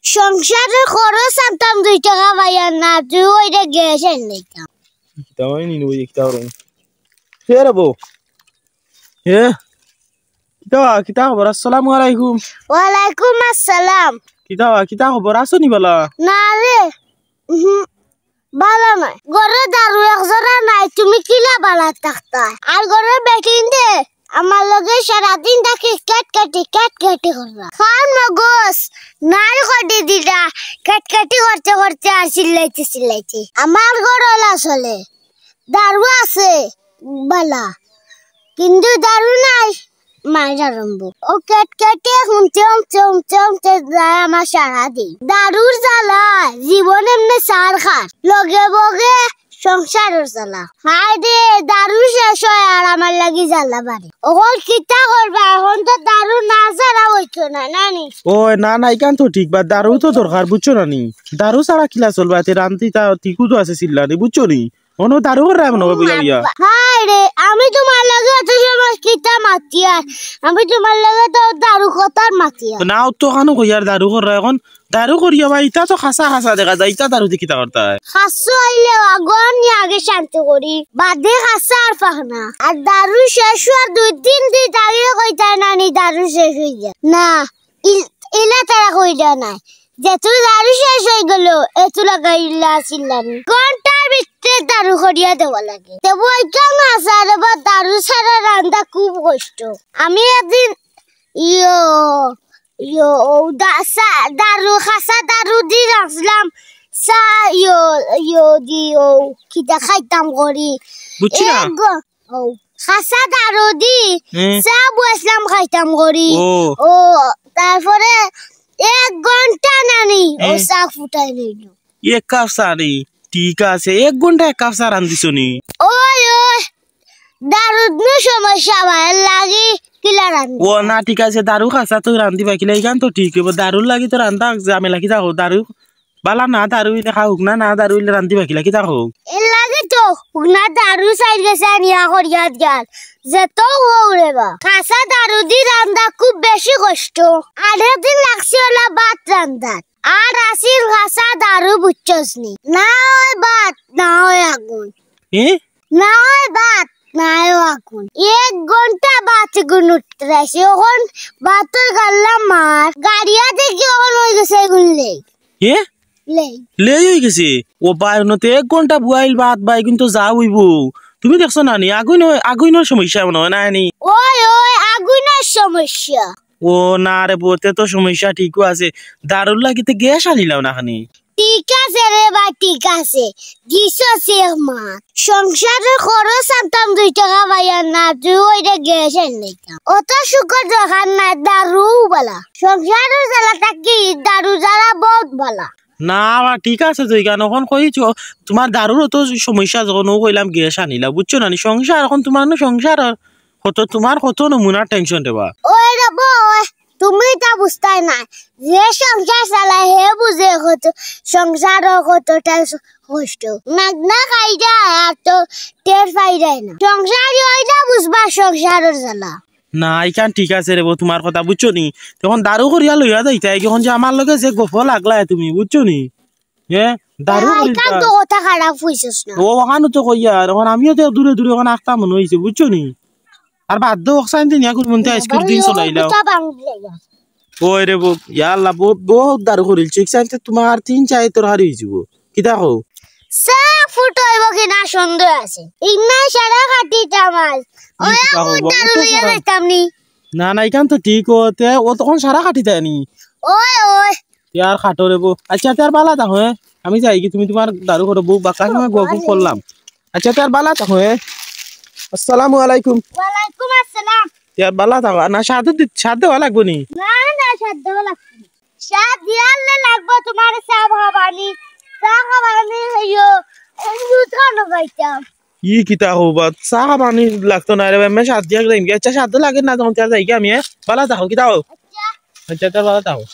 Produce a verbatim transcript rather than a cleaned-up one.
সংসারর খরচ আনতাম দুই টেকা পাইয়ার না, তুই ওইটা গ্যাস আনি লইতাম। কিতা অয় নি, ওই কিতা অয়? কে রে বউ? হে? কিতা, কিতা খবর? আসসালামু আলাইকুম। ওয়ালাইকুম আসসালাম। কিতা, কিতা খবর? আছো নি বালা? না রে, উহু, বালা নায়। ঘরো দারু এক জোড়া নাই, তুমি কিলা বালা থাকতায়? আর ঘরো বেটিন্তে আমার লগে সারাদিন থাকি কেটকেটি, কেটকেটি কররা। খান মগজ নাই কটি দিলা, কেটকেটি করতে করতে আর চিল্লাইতে চিল্লাইতে। আমার ঘর ওলা চলে, দারু আছে বালা, কিন্তু দারু নাই। মাইর আরম্ভ। ও কেটকেটে হুনতে হুনতে হুনতে হুনতে যায় আমার সারা দিন। দারুর জ্বালায় জীবন এমনে সার খার। লগে বগে সংসারর জ্বালা। হায় রে, দারু শেষ অয় আর আমার লাগি জ্বালা বাড়ে। অখন কিতা করবা? অখন তো দারু না ছাড়া অইতো না, নানি? ও না, না, ইখান তো ঠিক, বা দারু তো দরকার, বুঝছো না নি? দারু ছাড়া কিলা চলবা? তে রান্তি তা তিকু তো আছে চিল্লানি, বুঝছো নি? অনো দারু কররায় মনো অয় বইয়া বইয়া। হায় রে, আমি তুমার লগে অত সময় কিতা মাতিয়ার? আমি তুমার লগে তো দারু কথার মাতিয়ার। না, অত খানো কইয়ার দারু কররায় অখন। দারু করিয়া বা, ইতা তো খাসা খাসা দেখা যায়, ইতা দারু দি কিতা করতায়? খাসা অইলে আগুন নি আগে শান্ত করি, বাদে খাসা আর ফাকনা। আর দারু শেষ অওয়ার দুই তিন দিন আগে কইতায় না নি দারু শেষ অই যায়। না, ইল-, ইলা তারা কইরা নায়। যেতু দারু শেষ অই গেল, এতু লাগাইলা চিল্লানি। ঘন্টার ভিতরে দারু করিয়া দেওয়া লাগে। তে বইকা না সারে বা দারু ছাড়া রান্দা খুব কষ্ট। আমি একদিন ইয়ো, ইয়ো, ও দা-, সা-, দারু, খাসা দারু দি রাখলাম। সা-, ইয়ো, ইয়ো দি, ও, কিতা খাইতাম করি। বুঝছি না? এক গ-, ও, খাসা দারু দি, হুম। চা বসলাম খাইতাম করি। ও। ও, তারপরে এক ঘন্টা নানি, ও হুম। চা ফুটাই নিল। এক কাপ চা নি? ঠিক আছে, এক ঘন্টা এক কাপ চা রান্ধিছো নি? ওই, ওই, দারুর নু সমস্যা ভাইয়ের লাগি কিলা রান্ধি। ও না, ঠিক আছে, দারু খাসা তো রান্ধিবা কিলা, ইখান তো ঠিক অইবো। দারুর লাগি তো রান্ধা ঝামেলা কিতা কও, দারু বালা না দারু অইলে খাউক না, না দারু অইলে রান্ধিবা কিলা, কিতা কও? এর লাগি তো হুক না দারু চাইর গেছে আনিয়া করিয়া দিয়ার, যে তো হউরে বা। খাসা দারু দি রান্ধা খুব বেশি কষ্ট। আরেক দিন লাগছে ওলা ভাত রান্ধাত। আর আছিল খাসা দারু বুঝছস নি। না অয় ভাত, না অয় আগুন। এ? না অয় ভাত, না অয় আগুন। এক ঘন্টা ভাত আগুন উতরাইছে, অখন ভাতর গাল্লা মার, গাড়িয়া দেখি অখন অই গেছে আগুন লেই। এ? লেই। লেই অই গেছে? ও ভাই, অনো তো এক ঘন্টা বুয়াইল ভাত ভাই, কিন্তু যা অইবো। তুমি দেখছো না নি? আগুইন, আগুইনর সমস্যা মনো অয় না নি? ওই, ওই, আগুইনর সমস্যা। ও না রে বউ, তে তো সমস্যা ঠিকউ আছে। দারুর লাগি তে গ্যাস আনিলাও না খানি। ঠিক আছে রে বা, ঠিক আছে। দিছস এক মাত। সংসারর খরচ আনতাম দুই টেকা পাইয়ার না, তুই ওইটা গ্যাস আনি লইতাম। অত সুখর দরকার নাই, দারু বালা। সংসারর জ্বালা থাকি দারু জ্বালা বউত বালা। না বা, ঠিক আছে তো, ইখান অখন কইছো, তুমার দারুর অত সমস্যা যখন, অউ কইলাম গ্যাস আনিলাও, বুঝছো না নি? সংসার অখন তুমার নু সংসার আর কত, তুমার কত নমুনার tension রে বা। ওই রে বউ, তুমি ইতা বুঝতায় নায়। যে সংসার চালায় হে বুঝে কত, সংসারর কতটা কষ্ট। মাগনা খাইরায় আর তো টের পাইরায় না। সংসারী অইলে বুঝবা সংসারর জ্বালা। না, ইখান ঠিক আছে রে বউ, তুমার কথা বুঝছো নি? অখন দারু করিয়া লইয়া যাইতায়, অখন যে আমার লগে যে গফ লাগলায় তুমি, বুঝছো নি? হে, দারু না, করিল ইখান তা। তো কথা খারাপ কইছস না। ও, অখানউ তো কইয়ার, অখন আমিও তো দূরে দূরে অখন আখতা মনো অইছে, বুঝছো নি? আর বাদ দেও, অকসাইন দিন ইয়া করবো, তে আইসক্রিম দিন চলাইলাও। কথা বাংলা। ওই রে বউ, ইয়া আল্লাহ, বউ, বউত দারু করিল, ঠিক চাইতে তুমার তিন চাইর তরকারি অইযিবো। কিতা কও? চা ফুটাইবো কিনা সন্দেহ আছে। ইন্না সারা কাটিতাম আজ। ই ওই কিতা কও, আমুর বউ, দারু অত লইয়া সারা। যাইতাম নি। না, না, ইখান তো ঠিক, ও, তে, ও তখন সারা কাটিতায় নি। ওই, ওই। তে আর খাটো রে বউ। আচ্ছা, তে আর বালা থাকো, হে? আমি যাইগি, তুমি তুমার দারু করো বউ, বাক্কা সময় গফ করলাম। আচ্ছা, তে আর বালা থাকো, হে? আসসালামু আলাইকুম। ওয়ালাইকুম আসসালাম। তে আর বালা থাকো, না, সাথে দি-, সাথে দেওয়া লাগবো নি? না, না, সাথে দেওয়া লাগবো না। সাথে দিয়ালে লাগবো তুমার চা খাবানি, চা খাবানি হইও, এই দুধ খানো খাইতাম। ই কিতা কও বা, চা খাবানি লাগতো না রে বা, এমনে সাথ দিয়া যাইমু। আচ্ছা, সাথ লাগে না, তখন তে আর যাইগি আমি, হে? বালা থাকো, কিতা কও? আচ্ছা। আচ্ছা, তে আর বালা থাকো।